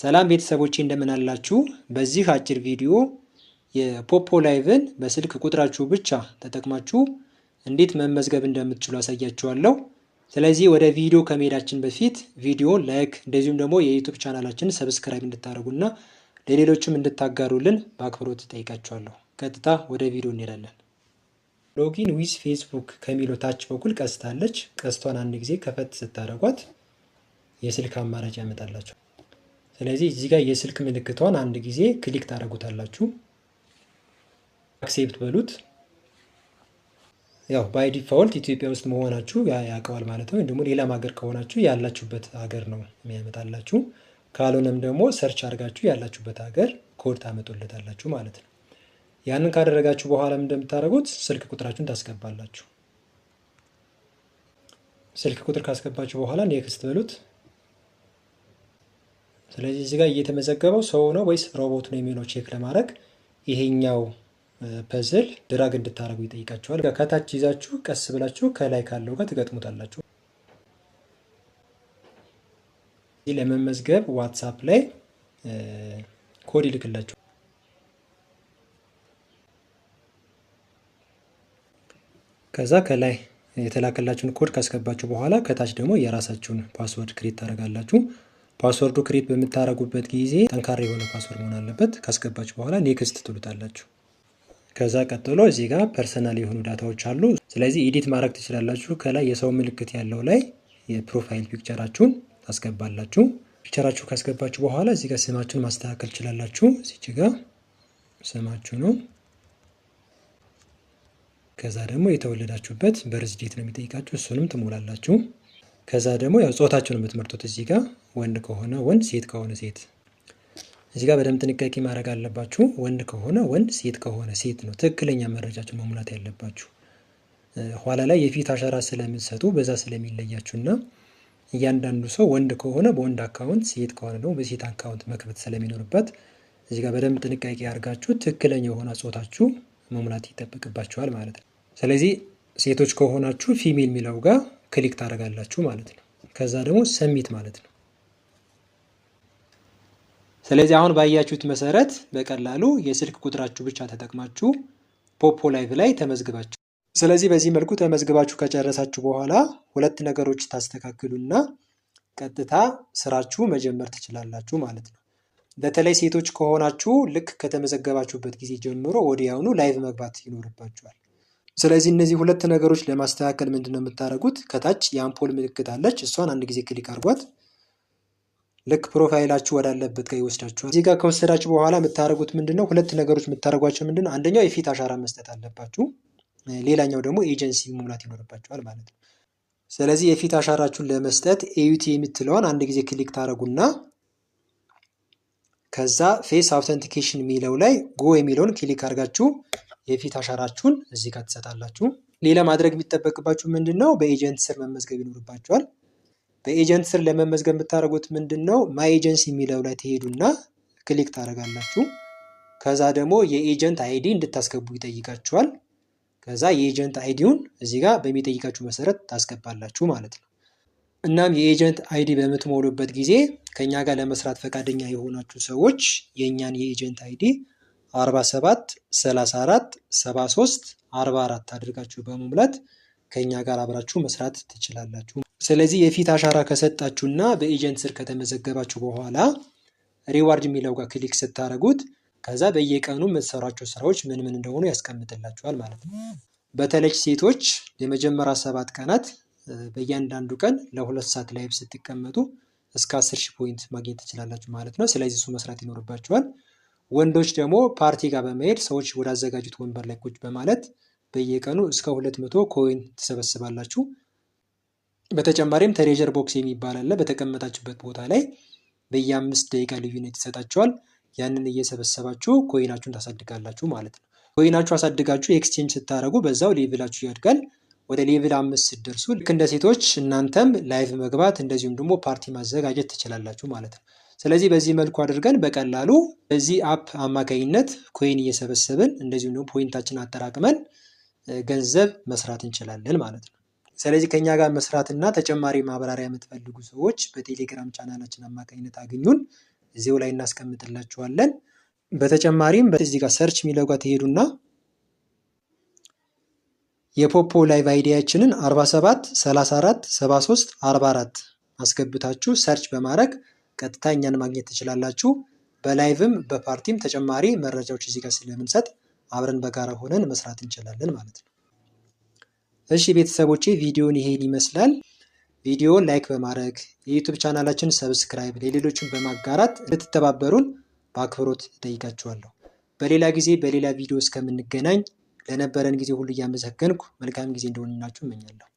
ሰላም ቤተሰቦቼ፣ እንደምን አላችሁ? በዚህ አጭር ቪዲዮ የ Poppo Live ን በስልክ ቁጥራችሁ ብቻ ተጠቅማችሁ እንዴት መመዝገብ እንደምትችሉ አሳያችኋለሁ። ስለዚህ ወደ ቪዲዮ ከመሄዳችን በፊት ቪዲዮን like፣ እንደዚሁም ደግሞ የ YouTube ቻናላችንን subscribe እንድታደርጉና ለሌሎችም እንድታጋሩልን በአክብሮት እጠይቃችኋለሁ። ቀጥታ ወደ ቪዲዮ እንሄዳለን። Login with Facebook ከሚለው ታች በኩል ቀስት አለች። ቀስቷን አንድ ጊዜ ከፈት ስታደርጓት የስልክ አማራጭ ያመጣላችሁ። ስለዚህ እዚህ ጋር የስልክ ምልክቷን አንድ ጊዜ click ታደርጉታላችሁ። Accept በሉት። ያው by default ኢትዮጵያ ውስጥ መሆናችሁ ያውቀዋል ማለት ነው። ወይም ደግሞ ሌላም ሀገር ከሆናችሁ ያላችሁበት ሀገር ነው የሚያመጣላችሁ። ካልሆነም ደግሞ search አድርጋችሁ ያላችሁበት ሀገር ኮድ ታመጡለታላችሁ ማለት ነው። ያንን ካደረጋችሁ በኋላ እንደምታደርጉት ስልክ ቁጥራችሁን ታስገባላችሁ። ስልክ ቁጥር ካስገባችሁ በኋላ next በሉት። ስለዚህ እዚህ ጋር እየተመዘገበው ሰው ነው ወይስ ሮቦት ነው የሚለው check ለማድረግ ይሄኛው puzzle drag እንድታደርጉ ይጠይቃችኋል። ከታች ይዛችሁ ቀስ ብላችሁ ከላይ ካለው ጋር ትገጥሙታላችሁ። ለመመዝገብ WhatsApp ላይ ኮድ ይልክላችሁ። ከዛ ከላይ የተላከላችሁን ኮድ ካስገባችሁ በኋላ ከታች ደግሞ የራሳችሁን password create ታደርጋላችሁ። Password ኡ create በምታደርጉበት ጊዜ ጠንካራ የሆነ password መሆን አለበት። ካስገባችሁ በኋላ next ትሉታላችሁ። ከዛ ቀጥሎ እዚህ ጋር personal የሆኑ data ዎች አሉ። ስለዚህ edit ማድረግ ትችላላችሁ። ከላይ የሰው ምልክት ያለው ላይ የ profile picture ኣችሁን ታስገባላችሁ። Picture ኣችሁ ካስገባችሁ በኋላ እዚህ ጋር ስማችሁን ማስተካከል ትችላላችሁ። እዚህ ጋር ስማችሁ ነው። ከዛ ደግሞ የተወለዳችሁበት birth date ነው የሚጠይቃችሁ፣ እሱንም ትሞላላችሁ። ከዛ ደግሞ ያው ጾታችሁን የምትመርጡት እዚህ ጋር ወንድ ከሆነ ወንድ፣ ሴት ከሆነ ሴት። እዚህ ጋር በደንብ ጥንቃቄ ማድረግ አለባችሁ። ወንድ ከሆነ ወንድ፣ ሴት ከሆነ ሴት ነው ትክክለኛ መረጃችሁ መሙላት ያለባችሁ። ኋላ ላይ የፊት አሻራ ስለምትሰጡ በዛ ስለሚለያችሁና እያንዳንዱ ሰው ወንድ ከሆነ በወንድ account፣ ሴት ከሆነ ደግሞ በሴት account መክፈት ስለሚኖርበት እዚህ ጋር በደንብ ጥንቃቄ አድርጋችሁ ትክክለኛ የሆነ ጾታችሁ መሙላት ይጠበቅባችኋል ማለት ነው። ስለዚህ ሴቶች ከሆናችሁ female የሚለው ጋር click ታደርጋላችሁ ማለት ነው። ከዛ ደግሞ submit ማለት ነው። ስለዚህ አሁን ባያችሁት መሰረት በቀላሉ የስልክ ቁጥራችሁ ብቻ ተጠቅማችሁ Poppo Live ላይ ተመዝግባችሁ፣ ስለዚህ በዚህ መልኩ ተመዝግባችሁ ከጨረሳችሁ በኋላ ሁለት ነገሮች ታስተካክሉና ቀጥታ ስራችሁ መጀመር ትችላላችሁ ማለት ነው። በተለይ ሴቶች ከሆናችሁ ልክ ከተመዘገባችሁበት ጊዜ ጀምሮ ወዲያውኑ live መግባት ይኖርባችኋል። ስለዚህ እነዚህ ሁለት ነገሮች ለማስተካከል ምንድን ነው የምታደርጉት? ከታች የአምፖል ምልክት አለች። እሷን አንድ ጊዜ click አድርጓት። ልክ profile ኣችሁ ወዳለበት ጋር ይወስዳችኋል። እዚህ ጋር ከወሰዳችሁ በኋላ የምታደርጉት ምንድን ነው? ሁለት ነገሮች የምታደርጓቸው ምንድን ነው? አንደኛው የፊት አሻራ መስጠት አለባችሁ። ሌላኛው ደግሞ ኤጀንሲ መሙላት ይኖርባችኋል ማለት ነው። ስለዚህ የፊት አሻራችሁን ለመስጠት AUT የምትለዋን አንድ ጊዜ click ታደርጉና ከዛ face authentication የሚለው ላይ go የሚለውን click አድርጋችሁ የፊት አሻራችሁን እዚህ ጋር ትሰጣላችሁ። ሌላ ማድረግ የሚጠበቅባችሁ ምንድን ነው? በ agent ስር መመዝገብ ይኖርባችኋል። በ agent ስር ለመመዝገብ የምታደርጉት ምንድን ነው? My agency የሚለው ላይ ትሄዱና click ታደርጋላችሁ። ከዛ ደግሞ የ agent ID እንድታስገቡ ይጠይቃችኋል። ከዛ የ agent ID ውን እዚህ ጋር በሚጠይቃችሁ መሰረት ታስገባላችሁ ማለት ነው። እናም የ agent ID በምትሞሉበት ጊዜ ከኛ ጋር ለመስራት ፈቃደኛ የሆናችሁ ሰዎች የእኛን የ agent ID 47 34 73 44 አድርጋችሁ በመሙላት ከኛ ጋር አብራችሁ መስራት ትችላላችሁ። ስለዚህ የፊት አሻራ ከሰጣችሁና በ agent ስር ከተመዘገባችሁ በኋላ reward የሚለው ጋር click ስታደርጉት ከዛ በየቀኑ የምትሰሯቸው ስራዎች ምን ምን እንደሆኑ ያስቀምጥላችኋል ማለት ነው። በተለይ ሴቶች የመጀመሪያ 7 ቀናት በእያንዳንዱ ቀን ለ2 ሰዓት live ስትቀመጡ እስከ 10,000 point ማግኘት ትችላላችሁ ማለት ነው። ስለዚህ እሱ መስራት ይኖርባችኋል። ወንዶች ደግሞ ፓርቲ ጋር በመሄድ ሰዎች ወዳዘጋጁት ወንበር ላይ ቁጭ በማለት በየቀኑ እስከ 200 coin ትሰበስባላችሁ። በተጨማሪም treasure box የሚባል አለ። በተቀመጣችሁበት ቦታ ላይ በየ5 ደቂቃ ልዩነት ይሰጣችኋል። ያንን እየሰበሰባችሁ coin ኣችሁን ታሳድጋላችሁ ማለት ነው። Coin ኣችሁ አሳድጋችሁ exchange ስታደርጉ በዛው level ኣችሁ ያድጋል። ወደ level 5 ስትደርሱ ልክ እንደ ሴቶች እናንተም live መግባት እንደዚሁም ደግሞ ፓርቲ ማዘጋጀት ትችላላችሁ ማለት ነው። ስለዚህ በዚህ መልኩ አድርገን በቀላሉ በዚህ app አማካኝነት coin እየሰበሰብን እንደዚሁም ደግሞ point ኣችን አጠራቅመን ገንዘብ መስራት እንችላለን ማለት ነው። ስለዚህ ከኛ ጋር መስራትና ተጨማሪ ማብራሪያ የምትፈልጉ ሰዎች በቴሌግራም ቻናላችን አማካኝነት አግኙን። እዚሁ ላይ እናስቀምጥላችኋለን። በተጨማሪም እዚህ ጋር search የሚለው ጋር ትሄዱና የፖፖ live ID ያችንን 47 34 73 44 አስገብታችሁ search በማድረግ ቀጥታ እኛን ማግኘት ትችላላችሁ። በ live ም በፓርቲም ተጨማሪ መረጃዎች እዚህ ጋር ስለምንሰጥ አብረን በጋራ ሆነን መስራት እንችላለን ማለት ነው። እሺ ቤተሰቦቼ፣ ቪዲዮን ይሄን ይመስላል። ቪዲዮን like በማድረግ፣ የዩቱብ ቻናላችን subscribe፣ ለሌሎችን በማጋራት እንድትተባበሩን በአክብሮት እጠይቃችኋለሁ። በሌላ ጊዜ በሌላ ቪዲዮ እስከምንገናኝ ለነበረን ጊዜ ሁሉ እያመሰገንኩ መልካም ጊዜ እንደሆንላችሁ እመኛለሁ።